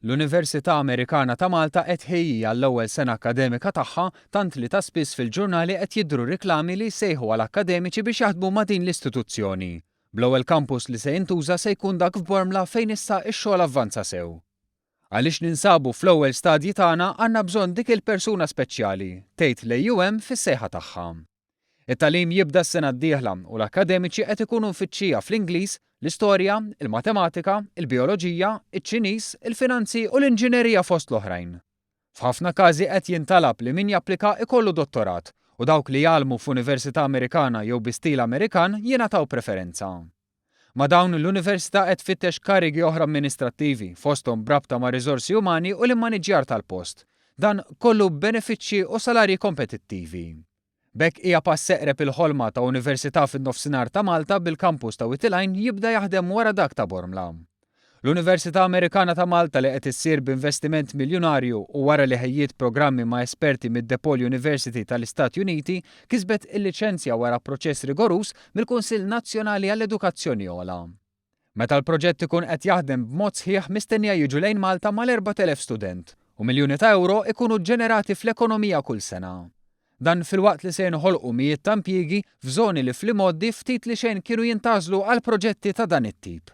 L-Università Amerikana ta' Malta qed tħejji għall-ewwel sena akkademika tagħha tant li ta' spiss fil-ġurnali qed jidhru riklami li jsejħu għal akkademiċi biex jaħdmu ma' din l-istituzzjoni. Bl-ewwel campus li se jintuża se jkun dak f'Bormla fejn issa x-xogħol avvanza sew. Għaliex ninsabu fl-ewwel stadji tagħna għandna bżonn dik il-persuna speċjali, tgħid l-AUM fis-sejħa tagħha. It-tagħlim jibda s-sena d-dieħla u l-akkademiċi qed ikunu mfittxija fl-Ingliż, l-Istorja, il-Matematika, il-Bijoloġija, iċ-Ċiniż, il-Finanzi u l-Inġinerija fost l-oħrajn. F'ħafna każi qed jintalab li min japplika ikollu dottorat u dawk li jgħallmu f'università Amerikana jew bi stil Amerikan jingħataw preferenza. Ma' dawn, l-Università qed tfittex karigi oħra amministrattivi, fosthom b'rabta mar-riżorsi umani u l-immaniġġjar tal-post. Dan kollu b'benefiċċji u salarji kompetittivi. B'hekk hija pass eqreb il-ħolma ta' università fin-Nofsinhar ta' Malta bil-kampus ta' Wied il-Għajn jibda jaħdem wara dak ta' Bormla. L-Università Amerikana ta' Malta li qed issir b'investiment miljunarju u wara li ħejjiet programmi ma' esperti mid-DePaul University tal-Istati Uniti kisbet il-liċenzja wara proċess rigoruż mill-Kunsill Nazzjonali għall-Edukazzjoni Ogħla. Meta l-proġett ikun qed jaħdem b'mod sħiħ mistennija jiġu lejn Malta mal-4,000 student u miljuni ta' ewro ikunu ġġenerati fl-ekonomija kull sena. Dan filwaqt li se jinħolqu mijiet ta' impjiegi f'żoni li fl-imgħoddi ftit li xejn kienu jintgħażlu għal proġetti ta' dan it-tip.